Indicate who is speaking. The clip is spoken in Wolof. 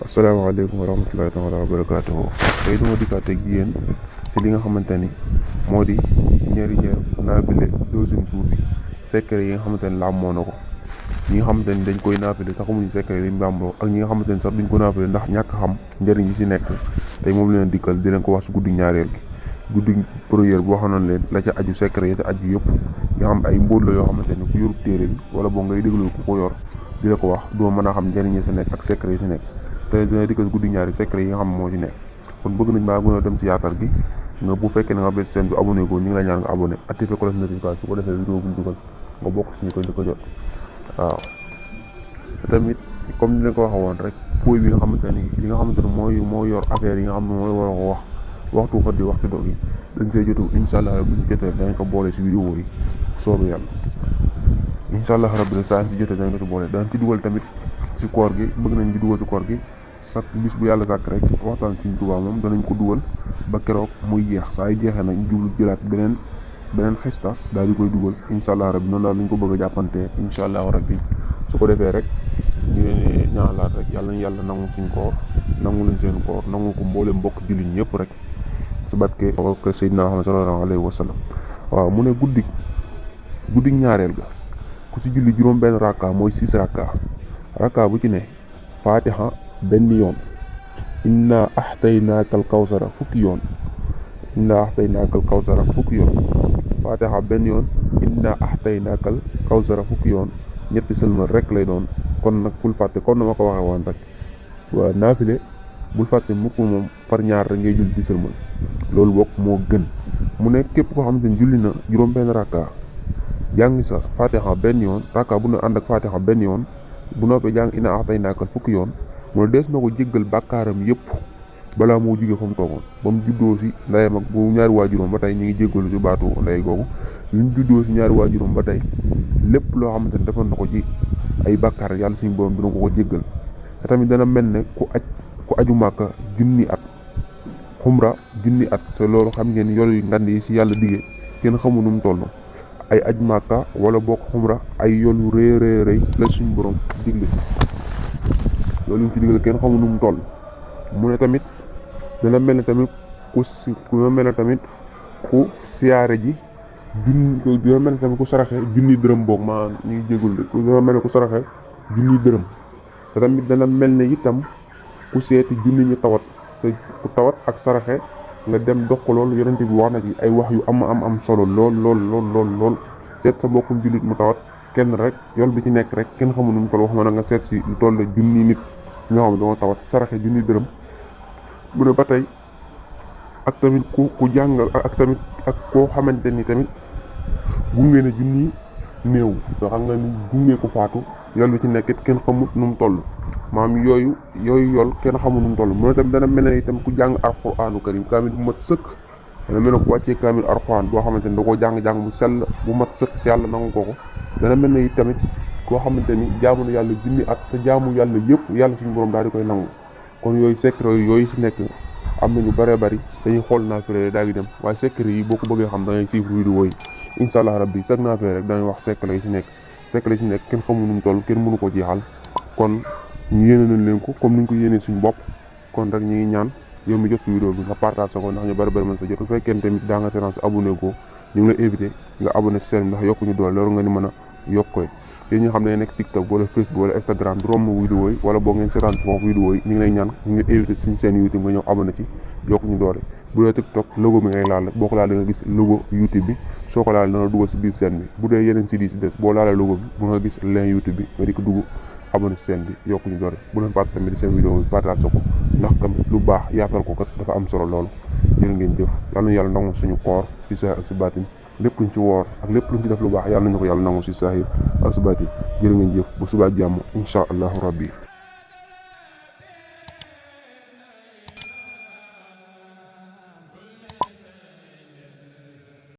Speaker 1: asalaamaaleykum wa rahmatullahi taala wa barakaatuhu. tey duma dikkaat ak yéen ci li nga xamante ni moo di njëriñal naafile deuxième jour bi, secret yi nga xamante ni làmboo na ko. ñi nga xamante ni dañ koy naafile sax xamuñu secret yi làmboo, ak ñi nga xamante ni sax duñ ko naafile ndax ñàkk xam njëriñ yi ci nekk. tey moom leen dikkal di leen ko wax ci guddi ñaareel gi, guddi première boo xamoon leen la ca aju secret yi ca aju yëpp nga xam ay mbóot la yoo xamante ni ku yorub téere bi wala boo ngay déglu ku ko yor di la ko wax doo mën a xam njëriñ yi ci nekk ak secret yi ci nekk. te dina dikkal guddi ñaari secret yi nga xam moo ci nekk. kon bëgg nañ maa gën a dem ci yaatal gi nga bu fekkee ne nga bés seen bi abonné ko ñu ngi lay ñaan nga abonné activé cloche notification su ko defee vidéo bu ñu dugal nga bokk ci ñu koy di ko jot. waaw te tamit comme ni leen ko waxee woon rek poy bi nga xamante ni li nga xamante ni moo yor affaire yi nga xam ne mooy war a ko wax waxtu fa di waxtu dog yi dañ see jotu incha allah bu ñu jotee dañ ko boole ci vidéo yi soobee yàlla incha allah rabbi saa si jotee dañ ko ci boole dañ ci dugal tamit ci koor gi. bëgg nañ di dugal ci koor gi sax bis bu yàlla sàkk rek waxtaan Sëriñ Tuubaa moom danañ ko dugal ba keroog muy jeex. saa yu jeexee nag ñu jublu jëlaat beneen xista daal di koy dugal incha allah rabbi noonu daal lañ ko bëgg a jàppante incha allah rabbi. su ko defee rek ñu ne ñaanalaat rek yàlla na yàlla nangu suñ koor nangu lañ seen koor nangu ko mboolem mbokk jullit ñëpp rek su barke ko Seydina Muhammad sallallahu alayhi wa sallam. waaw mu ne guddi ñaareel ga ku si julli juróom benn rakka mooy 6 rakka bu ci ne fatiha benn yoon, inna ahtaynakal kawsara fukki yoon, fatiha benn yoon, inna ahtaynakal kawsara fukki yoon. ñetti sëlmal rek lay doon. kon nag bul fàtte kon na ma ko waxee woon rek waa naafile bul fàtte mukk moom par ñaar rek ngay julli di sëlmal, loolu bokk moo gën. mu ne képp koo xamante ni julli na juróom benn rakka jàng sa fatiha benn yoon, rakka bu ne ànd ak fatiha benn yoon, bu noppee jàng inna a'taynaakal fukki yoon, mu ne dees na ko jéggal bàkkaaram yëpp balaa moo jóge fa mu toogoon. ba mu juddoo si ndeyam ak bu ñaari waajuróom ba tey ñu ngi jéggalu si baatu ndey googu. li mu juddoo si ñaari waajuróom ba tey lépp loo xamante ne defoon na ko ci ay bàkkaar yàlla suñu borom dina ko jéggal. te tamit dana mel ne ku aju màkka junni at, xumra junni at. te loolu xam ngeen yool yu ngand yi si yàlla digee kenn xamu nu mu toll. ay aj màkka wala bokk xumra ay yool yu rëy la suñu borom digle. loolu ñu ci digal kenn xamu nu mu toll. mu ne tamit dana mel ne tamit ku siyaare ji dina mel ne tamit ku saraxe junni dërëm boog maa ñu ngi jégul de dana mel ne ku saraxe junni dërëm. te tamit dana mel ne itam ku seeti junni ñu tawat. te ku tawat ak saraxe nga dem dox ko loolu yonent bi wax na ci ay wax yu am solo lool. seet sa mbokkum jullit mu tawat kenn rek yool bi ci nekk rek kenn xamu nu mu toll. wax ma na nga seet si lu toll junni nit ñoo xam ne dama tawat saraxe junni dërëm. mu ne ba tey ak tamit ku jàngal ak tamit ak koo xamante ni tamit gunge na junni néew nga xam nga ni gunge ko faatu yool bi ci nekk it kenn xamut nu mu toll. maam yooyu yool kenn xamut nu mu toll. mu ne tamit dana mel ne itam ku jàng alquraanu karim kaamil bu mat sëkk. dana mel ne ku wàccee kaamil alquraan boo xamante ni da koo jàng bu sell bu mat sëkk si yàlla nangu ko. dana mel ne tamit koo xamante ni jaamu na yàlla junni at te jaamu yàlla yëpp yàlla suñu borom daal di koy nangu. kon yooyu secret yooyu si nekk am na ñu bëree bëri dañuy xool naafile daal di dem, waaye secret yi boo ko bëggee xam da ngay suivre vidéo yi incha allah rabbi chaque naafile rek dañuy wax secret yi si nekk kenn xamu nu mu toll kenn mënu ko jeexal. kon ñu yéene nañ leen ko comme ni ñu ko yéenee suñu bopp. kon rek ñu ngi ñaan yow mi jot si vidéo bi nga partage ko ndax ñu bëri mën sa jot. bu fekkee tamit daa nga séance abonné ko ñu ngi lay invité nga abonné si seen ndax yokkuñu doole loolu nga ni mën a yokk koy. yéen ñoo xam ne nekk TikTok wala Facebook wala Instagram di romb vidéo yi wala boo ngeen seetaan foofu vidéo yi ñu ngi lay ñaan ñu ngi invité suñu seen YouTube nga ñëw abonné ci yokk ñu doole. bu dee TikTok logo bi ngay laal boo ko laalee nga gis logo YouTube bi soo ko laalee dana dugal si biir seen bi. bu dee yeneen si di si des boo laalee logo bi bu nga gis lien YouTube bi nga di ko dugg abonné si seen bi yokk ñu doole. bu leen fàtte tamit seen vidéo bi partage ko ndax tamit lu baax yaatal ko kat dafa am solo loolu. jërë ngeen jëf yal na yàlla nangu suñu koor ci saa ak si baatin lépp luñ ci woor ak lépp luñ ci def lu baax yàlla nañu ko yàlla nangu si saahir ak si baatin. jërë ngeen jëf bu subaa jàmm incha allahu rabbi.